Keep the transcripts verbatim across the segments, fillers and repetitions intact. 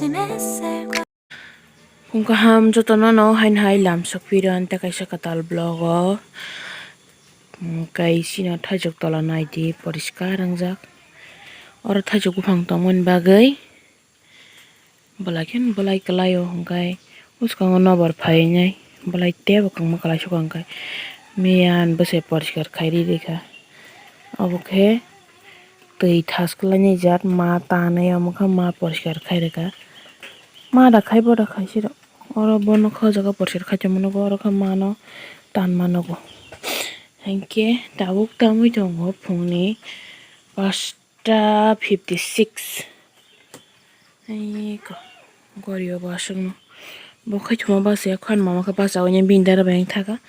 Phung kaham jotono no haino hai lam sokphi rw ang tei kaisa kwtal vlog o. Hwnkhe chini thaijwk tola naidi poriskar wngjak. Oro thaijwk buphang tongmani bagwi belai khe belai kwlaio, hwnkhe bwskango nokbar phainai belai teibo kwbangma kwlai sukha, hwnkhe miyan bwsai poriskar khai rikha. Obo khe twi thas kwlainai jat ma tanwi omo khe ma poriskar khai rwkha. Ma da khai bo da khai siro. Oro bono khe o jaga poriskar khai tongma nugo, oro khe mano tanma nugo. Hinkhe tabuk tamwi tongo phungni pasta fifty six. Eko gori o bo aswkno. Bo khaithoma bachaya, khani mama khe bachaui bini dara bai wng thaka.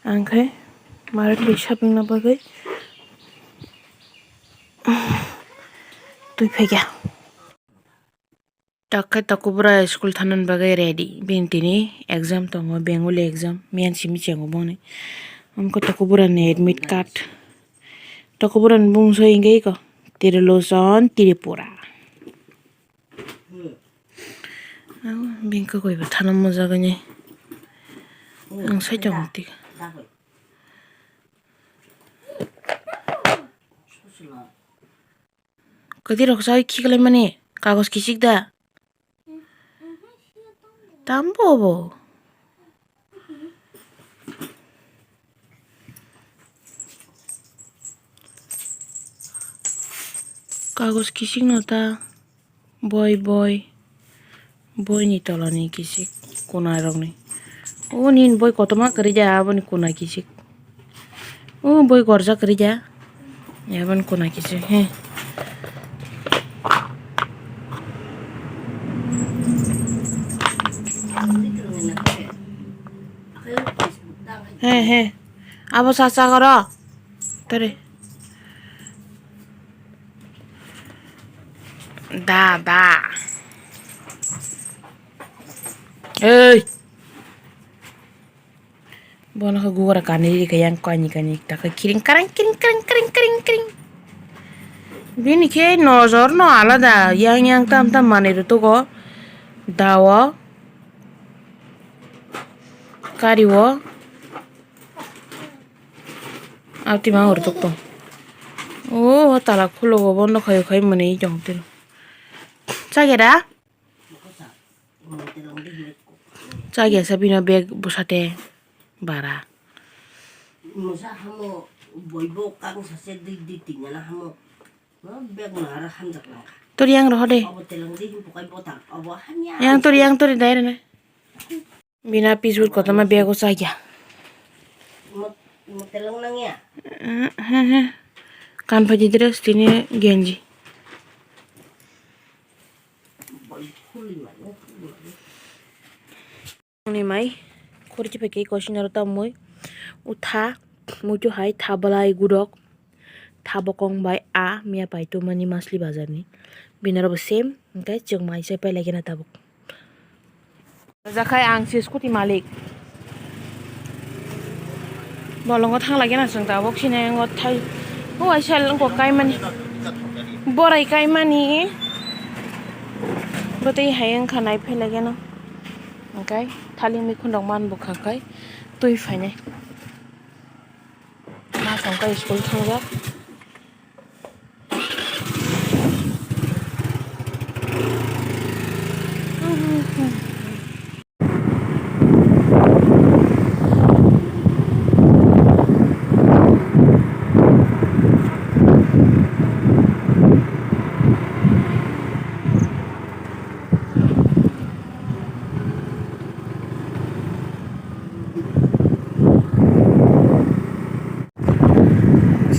Ang khe market bai shopping na bagwi twi phaikha. Tok khe tokobura school thanani bagwi ready. Bini tini exam tongo, Bengali exam. Miyan simi chengo boni. Ang khe tokobura ni admit card. Tokobura ni bung soi hwnkhe eko Trilochon Tripura. Bini kwkwi bo thana mojagani. Ang sai tongo twi. Kwtwi rok sai khiklaimani kagoj kichik da. Tambo bo. Kagoj kichik no ta boi boi boi ni tola ni kichik kuna rok ni. O nini boi kotorma kwrwi ja aboni kuna kichik. O boi gorjak kwrwi ja. Yaban kuna kichik he. He he. Abo sa sa goro. Tore. Da da. Ei. Bono khe gugura kanwi rikha yang kani kani taka kiring karang kiring karang kiring kiring kiring. Bini khe nojor no alada yang yang tam tam manwi rwtugo. Dao kariwo. Abtwi ma rwtuk tong. O tala khulogo bono khai khai mwnwi tong tiro. Chagera. Chagesa bino bag bwsate bara. Masa hamo boibo kang sase dui dui tingana hamo. Bag no aro hamjak langkha. Tori yang roho de. Obo telang di himpo kai botak. Obo hamya. Yang tori, yang tori dai rene. Bina pijur kotoma bego chaya. Mo-, mo telong nang ya? Eh, he, he. Kan phaji dress tini genji. Ni mai khurchi phai khe kosinaro tamwi utha muitu hai tha bwlai gurok. Tha bokong bai a miya pai tumani masli bazar ni. Bini oro bo same, hwnkhe chwng mai chai pai lai khe na tabuk. Jakhai ang se scooty malik. Bolongo thang lai khe na chwng tabuk sini ang o thai. O waisa wngkok kaimani. Borai kaimani. Bwtwi hai wngkha nai phai lai khe no. Hwnkhe thali mikhun rok man bwkha khai twi phainai. Ma songkha school thangjak.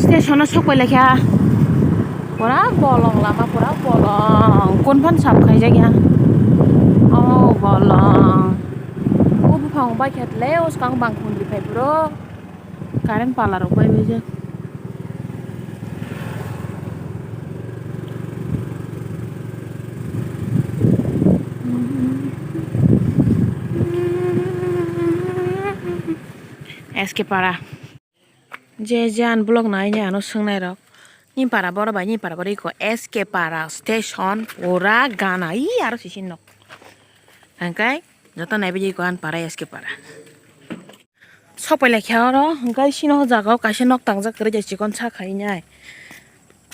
Station o sok pai lai kha. Pura bolong lama, pura bolong. Kun phan sap khaijak ya. Oh, bolong. O buphang bai khe tle, o swkang bang khundri phai phuru. Current pala rok bai bai jak. S K Para. Je je ani vlog nai ni ano swngnai rok. Ni para boro bai, ni para boro iko S K Para station pura gana. Ih, aro sisi nok. Hwnkhe joto naibaidi ko ani para S K para. Sopai lai kha oro, hwnkhe sini o jaga o kaisa nok tangjak kwrwi jai chikon sa khai nai.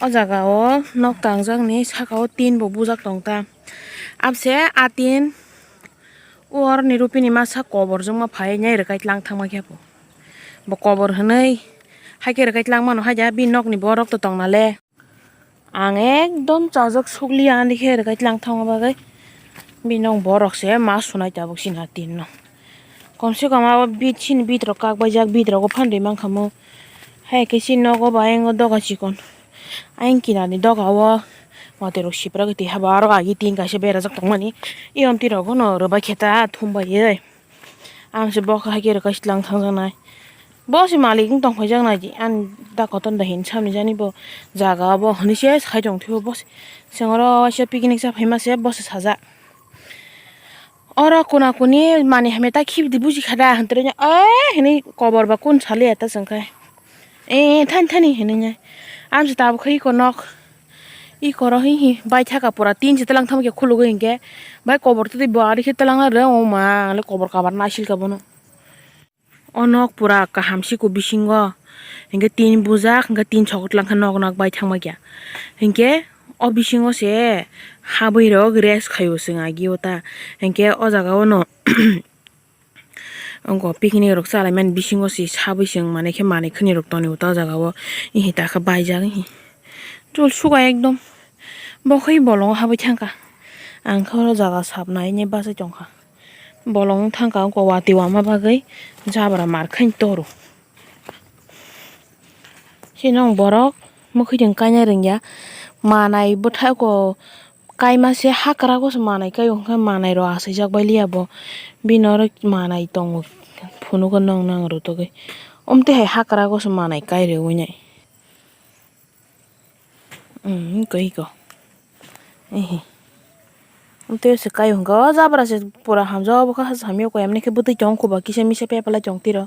O jaga o nok tangjak ni saka o tin bo bujak tong ta. Abse a tin o oroni rupini masa kobor jwkma phai nai rwkai tlang thangma khe bo. Bo kobor hwnwi hai khe rwkai tlang mano hai ja bini nok ni borok to tong na le. Ang ekdom chajak sukliya ani khe rwkai tlang thangma bagwi. Bini nok borok se ma sunai tabuk sini a tin no. Komse kom abo bit sini bit rok kak baijak, bit rogo phan rwi mankha mo. Hai khe sini nogo bai ang o doga chikon. Ayang kinani doga o watwi rok sipra gwi twi haba aro agi tin kaisa berajak tongmani. Eyang twi rogo no rwbai khe ta thum bai ye. Ang se bo hai khe rwkai tlang thangjaknai. Bo se malik wng tong phaijaknai di. Ani da kotor da hin samni jani bo jaga bo hwnwi se sai tong thwibo bo se. Chwng oro waisa picnic cha phaima se bo se sajak. Oro kuna kuni mani hamya ta khibidi buji kha da hwnwi eh hwnwi kobor ba kun saliya ta chwng khe. Eh thani thani hwnwi nai. Ang se tabuk khe iko nok. Iko ro hi hi bai thaka pura tin se tlang thangma khe khulugwi hinkhe. Bai kobor twi bo ari khe tlang na rw o ma le kobor kabar nasil ka bono. O nok pura kaham siko bisingo hinkhe tin bujak hinkhe tin sokot langkha nok nok bai thangma kya hinkhe o bisingo se habwi rok rest khaio chwng agio ta hinkhe o jaga o no ongko picnic rok chalaimani bisingo se sabwi chwng manwi khe manwi khwnwi rok tonwi o ta jaga o ihi takha baijak ihi chul suka ekdom bo khe bolongo habwi thangkha ang khe oro jaga sap nai hinwi bachai tongkha. Bolong wng thangkha wngkha watwi wama bagwi jabra mar khain toro. Chini wng borok mwkhwtwng kaina rwngya manai bwthai ko kaima se hakwrago se manai kai hwnkhe manai rok achaijak bai liya bo bini oro manai tongo phunugo nong nang rwtugwi omtwi hai hakwrago se manai kai rwwi nai. Umm, iko, iko. Ehe. Tei se kaiyung khe o jabra se pura hamjak, obo khe hamya khe, emni khe bwtwi tong khe ba kisa misa pepalai tong tiro.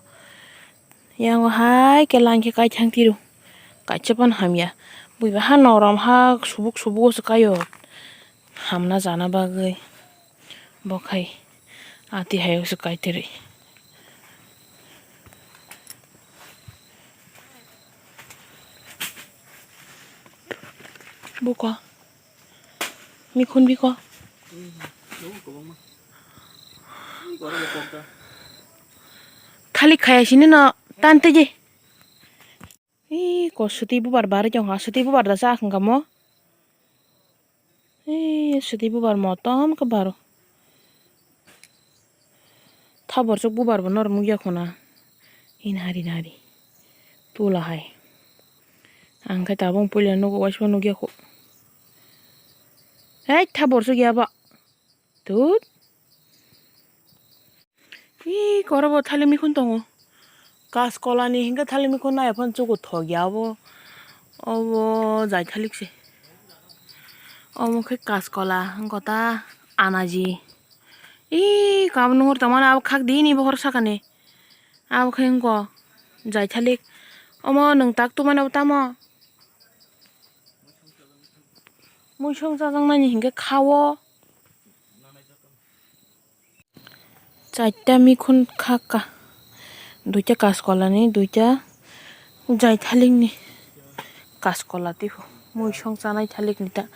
Yang o hai khe line khe kai thang tiro. Kaisa phano hamya. Buiba ha norom ha subuk subuk o se kaio. Hamna jana bagwi. Bo khai. Ati hai o se kai tiri. Buko. Mikhun biko. Thalik khaya sini no tan tiji. Ih, ko suti bubar bari jong ha, suti bubar da sa khang kamo. Ih, suti bubar motom ke baro. Thabor sok bubar bo nor nugya khuna. Hin hari nari. Tula hai. Ang khe tabung puila nugo waisma nugya khu. Hei, thabor sok ya ba. Tut. Ih, koro bo thalik mikhun tongo. Kaskola ni hinkhe thalik mikhun nai phano chugo thok ya obo. Obo jai thalik se. Omo khe kaskola wngkha ta anaji. Ih, kabo nuhur tongmani abo khak dini bohor sakani. Abo khe wngkha jai thalik. Omo nwng tak tubumani abo tamo? Muisung chajaknani hinkhe kha o. Charta mikhun kha ka. Duita kaskola ni, duita jai thalik ni. Kaskola teibo muisung chanai thalik ni ta.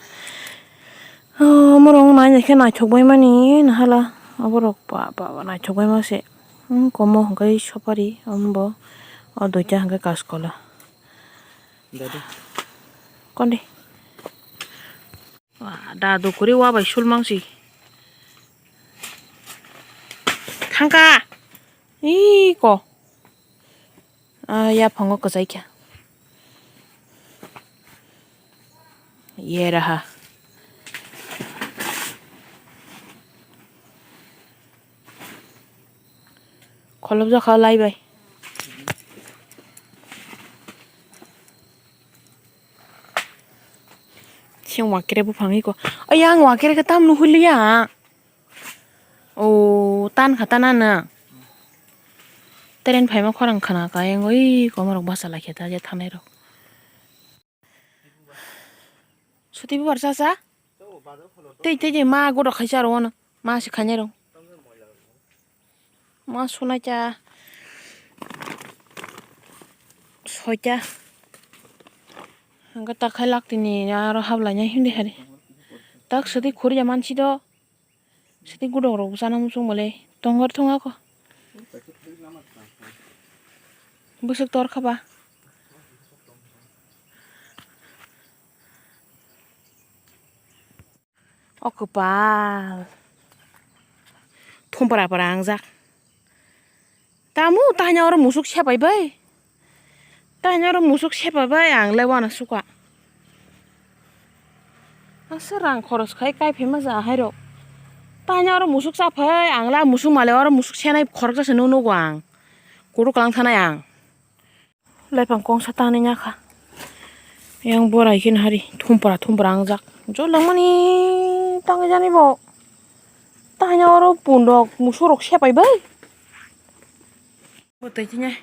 Oh, omorok nai nai khe naithok bai mani nahala. Oborok ba, ba, ba, naithok bai ma se. Hmm, komo hwnkhe sopari, ombo o duita hwnkhe kaskola. Dadi. Kondi. Wa, dadu kwrwi wa bai sul mangsi. Thangka. Ii ko. Ah, yaphango kwchai kha. Ye raha. Kholopjak kha lai bai. Siyang wakere buphang iko. Ayang wakere khe tam nuhuliya. O tan kha tan ano. Teren phaima khorang khana ka yang oi komorok basa lai khe ta je thanai rok. Suti bubar cha cha. Tei tei je ma godo khai cha ro ano. Ma se khainai rok. Ma sunai cha. Soita. Hwnkhe ta khai lak tini aro hablaina hindi hari. Tak sadi khuri ya mansi do. Sadi gudok rok sana muchung bole. Tongor thung ako. Bwswk tor kha ba. O kwpal. Thumpra pra wngjak. Tamu tahnya oro musuk sepai bai. Tahnya oro musuk sepai bai ang le wana suka. Ang se rang khoros khai kai phema ja hai rok. Tahnya oro musuk chapai ang la musuk male oro musuk senai khorok jase no nugo ang. Kuru kalang thanai ang. Laipang kongsa tanwi nyakha. Yang borai khe nahari thumpra thumpra wngjak. Jol langmani tangwi jani bo. Tahanya oro pundok musurok sepai bai. Bo twi tini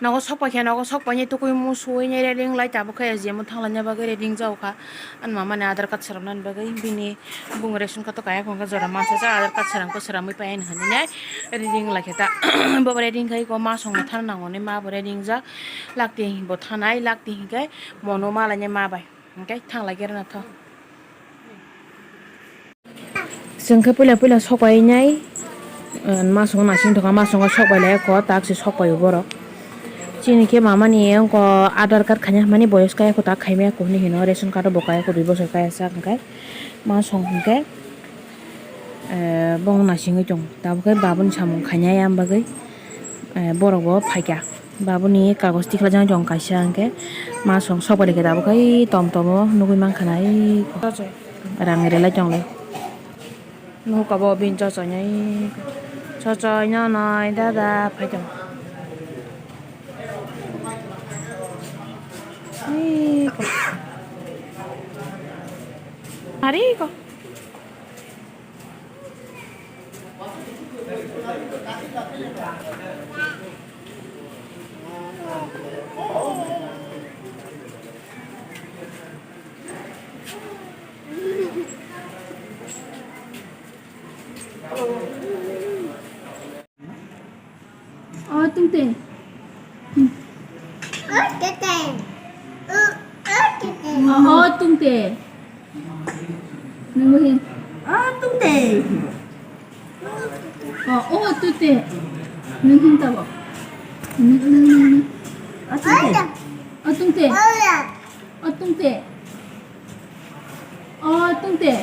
nogo sokpai khe nogo sokpai ni tukui musuwi ni reading lai tabuk khe S D M o thanglaina bagwi reading jao kha. Ani mama ni Aadhaar card swnamnani bagwi bini bung ration card o kaya khungkha jora mansa sa Aadhaar card swnamkhe swnamwi pai ani hinwi nai reading lai khe ta. Bo reading khai ko ma songno thana nango hinwi ma bo reading jak. Lakti bo thanai lakti hinkhe mono ma lainai ma bai hinkhe thanglai khe rwna tho. Chwng khe puila puila sokpai nai, eh, ma songo nasing tongkha, ma songo sokpai lai kho, tak se sokpai o borok. Chini khe mama ni wngkha Aadhaar card khaina hinmani boyos kaya kho, tak khaimaya kho hinwi hino, ration card bo kaya kho, dui bosor kaya sak hwnkhe ma song hwnkhe, eh, bono nasingwi tongo, tabuk khe babuni samung khainai yang bagwi, eh, borok bo phaikha. Babuni kagoj tikhlajak jong kaisa hwnkhe ma song sokbai khe tabuk khe tom tomo nugui mankha na ei rang relai tonglai. Nuhuka bo bini chochoi nai chochoi nonoi dada phai tongo. Ei ko. Ari ko. O tungte. O tungte. O, o tungte. Nunggu hin. O tungte. O, o tungte. Nung hin tabo. Nung, nung, nung, nung. O tungte. O tungte. O tungte. O tungte.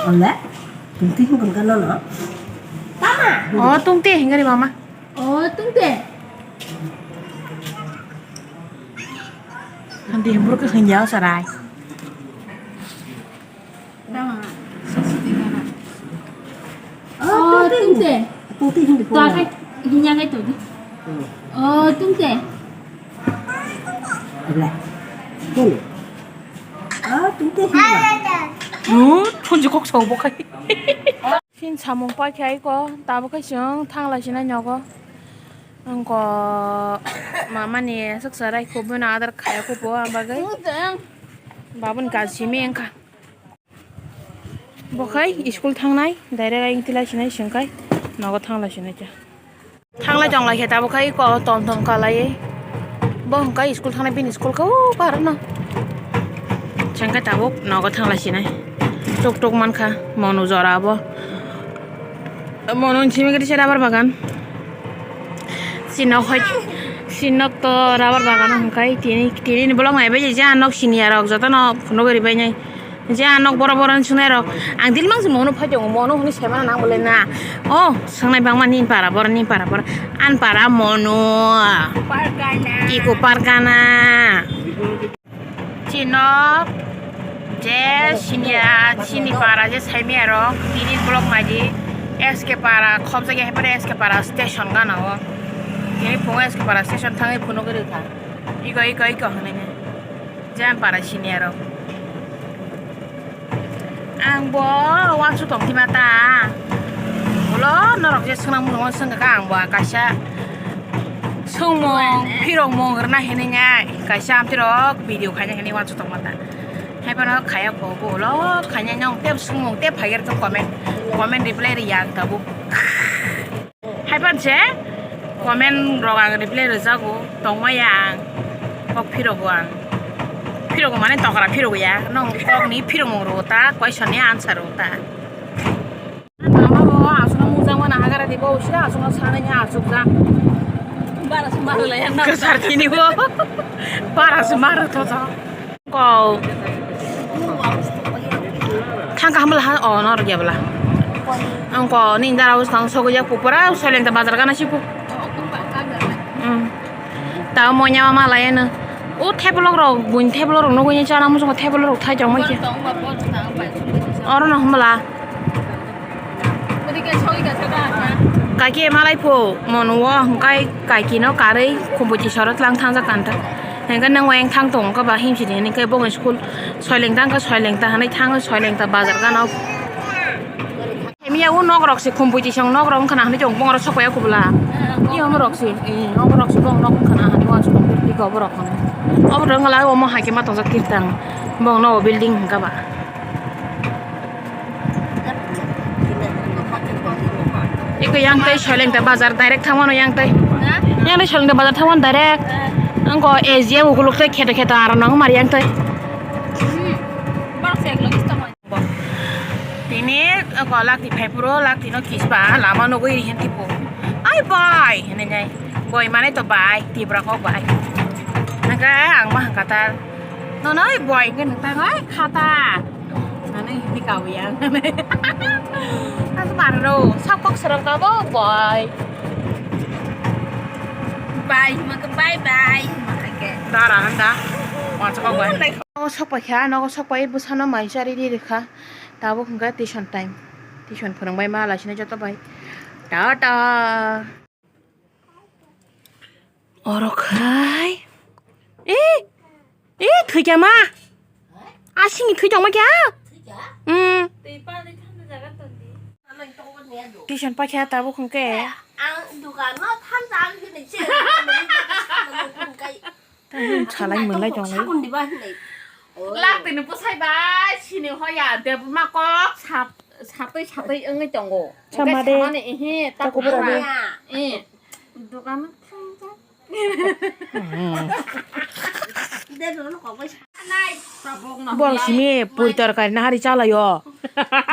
Ole? Tungte hingkon ka nono? Tama. O tungte hingari mama. O tungte. Nanti hembur ke hingya sarai. Tama. O tungte. Tungte hingkon. Tua kai hinya kai tu di. O tungte. Abla. Tungte. Ah, tungte sini. Hmm, thunji kok sao bo khai. Sin samung pai khai ko, tabo khai sung thang lai sinai nogo. Angko mama ni saksa rai ko bena adar khaya ko bo ambagai. Babun ka simi engkha. Bo khai school thangnai, direct ayang tilai sinai singkai, nogo thanglai sinai cha. Thanglai tonglai khe tabuk khai ko tom tom kalai. Bo hwnkha school thangnai bini school kha o par no. Singkai tabuk nogo thanglai sinai. Tuk tuk mankha monu jora bo. Monu simi gari se rubber bagan. Sinok hoi, sinok to rubber bagan hwnkha tini, tini ni bolong nai bai je nok sini arok joto no phunuk ri bai nai. Je ang nok boro boro ni swngnai rok. Ang dil mang se mono phai tongo, mono hwnwi sai mano nang bole na. O, swngnai bangma ni para boro ni para boro. An para mono. Parkana. Iko parkana. Chino je sini a, sini para je sai maya rok. Tini vlog nai di. S K para khobjak ya, hai pore S K para station gana o. Tini phungo S K para station thangwi phunuk ri kha. Iko, iko, iko hwnwi. Jang para sini aro. Ang bo uansuk tong thima ta. Ulo norok je swnam mung swng kha ang bo kaisa swngmung phirok mung rwna hinwi nai kaisa amtwi rok video khaina hinwi uansuk tong mata. Hai phano khaya kho bo ulo khaina nong tei swngmung tei phai rw comment, comment reply rw yang tabuk. Se comment rok ang reply rwjago, tongmaya ang, kok phirogo ang, phirogo mane tokra phirogo ya, nong kokni phirokmung rwo ta, question ni answer rwo ta. Mama bo aswkno mujang mano hagara di bo usira aswkno sanai ha aswkjak. Bara se maro lai ang. Kwsar tini bo. Bara se maro to to. Ko. Thang ka hamla ha o nor ya bla. Ang ko ning dara us kang sogo ya kupura soileng ta bazar gana sipu. Hmm. Ta monya mama lai na. O theblok rok bun theblok rok nogo ya chana musuko theblok rok thai jong mai. Oro no hamla. Kaiki malai pho mono o hwnkhe kaiki no karwi khumbuiti soro tlang thangjak kanta. Hwnkhe nang weng thang tong khe ba himsidi hwnwi khe bongni school soileng tang khe soileng ta hwnwi thango soileng ta bazar gana. Miya o nok rok se khumbuiti song nok rok wngkha na hwnwi tong bongoro sokpaiya kubula. Iya omo rok se, eh, omo rok se bong nok wngkha na hwnwi uansukha pik obo rok hwnwi. Obo rok wngkha lai omo hai khe ma tongjak kirtang bong no building hwnkha ba. Eko yang tei soileng ta bazar direct thangmano yang tei. Yang tei soileng ta bazar thangmano direct. Angko A G M ukuluk tei kheto kheto aro nang mar yang tei. Tini eko lakti phai phuru lakti no kisba lama nugui rihin tipo. Ai bai hinui nai. Boi mane to bai, tibra kok bai. Nangka ang ma hangkatar. Nono boi hingke nang tangai khata. Nani hindi kau yang. Aku marro, sakok serang kabo boy. Bye, maka bye bye. Maka ke. Dara handa. Wansa kok boy. Nogo sokpai kha, nogo sokpai bwsano mai chari di rikha. Tabuk hwnkha tuition time. Tuition phwrwngbai ma laisina joto bai. Tata. Oro khai. Eh, eh, thwikya ma. Asini thwi tongma kya? Hmm. Tuition pa kya tabuk hwnkhe. Ang dukan no thansa ang hini se. Salai mwnlai tonglai. Sabun diba hinwi. Lak tini bwsai bai sini hoya debma kok sap-, satwi satwi wngwi tongo. Sama de. Samani ehe ta kubura de. Eh. Dokan. Borok simi puri torkari nahari chalayo.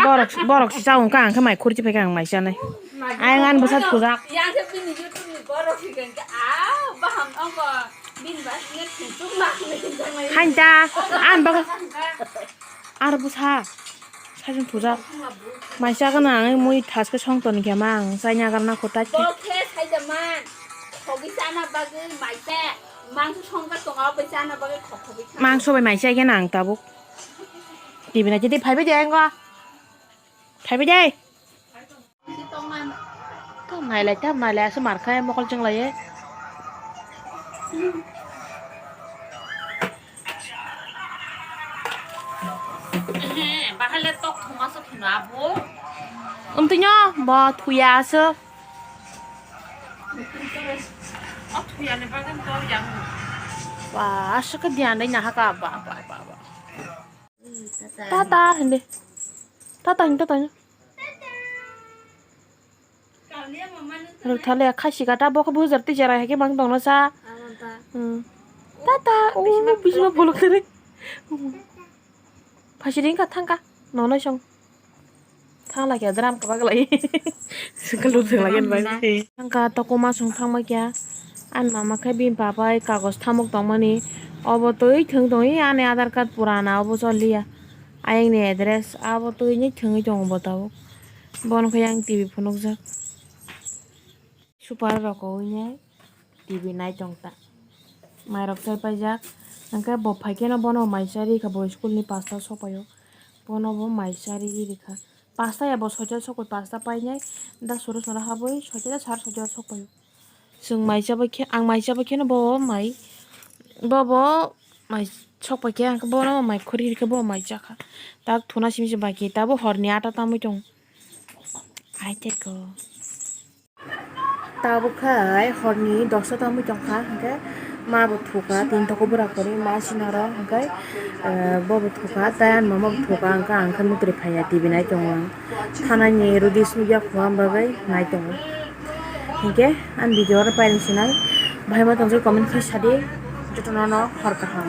Borok, borok si chawng ka ang khe mai khurchi phai ka ang mai chanai. Ayang ani bwsa thujak. Yang khe bini YouTube ni borok hikang khe a baham ongko. Hain ta, ang bak-, ar bwsa, sajwng thujak. Maisa gana ang mui thaske song toni khe ma ang chaina garna kho tai khe. Bokhe saida man, khogwi chana bagwi maisa, mangso songkha tongo bai chana bagwi khokkhogwi chana. Mangso bai maisa khe na ang tabuk. T V nai tei phaibai de ang go. Phaibai de. Tam nailai, tam nailai, aswk mar khe mokol chwng lai. Bahai le tok thuma se kheno abo. Umtwino bo thuya aswk. O thuya ni bagwi to yang. Ba, aswk khe diyan dai nahaka, ba, ba, ba, ba. Tata hindi. Tata hindi, tata hindi. Rwktharle khaisi gata bo khe bujar twi chera hai khe mang tongno sa. Hmm. Tata, o bisima bolok tere. Phaisi ring ka thang ka. Nono song. Thang la kya dram ka baglai. Singkal dur thang la kya bai. Thang ka to koma song thang ma kya. An mama khe bini papa kagos thamuk tongmani. Obo twi thwng tong ani Aadhaar card purana obo choliya. Ayang ni address abo twi ni thwngwi tongo bo tabuk. Bono khe yang T V phunukjak. Super rok oi ne T V nai tong ta. Mai rok chai paijak. Hwnkhe bo phai khe no bono mai cha ri kha bo school ni pasta sok pai o. Bono bo mai cha ri ri kha. Pasta ya bo soita sok pai pasta pai nai. Da suru suru habwi soita da sar soita sok pai o. Chwng mai chabai khe, ang mai chabai kheno bo mai, bo, bo mai sokpai khe, ang khe bono mai khori rikhe bo mai chakha. Tak thuna simi se bai khe, tabo horni ata tamwi tong. Ai teko. Tabuk khai horni dosta tamwi tongkha, hwnkhe ma bo thukha, tin toko bwra kwrwi ma sinaro, hwnkhe, eh, bo bo thukha, tei ani mama bo thukha, hwnkhe ang khe mutri phaiya T V nai tongo ang. Thanani rudi sumya khua bagwi nai tongo. Hinkhe ani video oro pairwng sinai, bahai ma tongjakha comment khai sadi, jotono no hor kaham.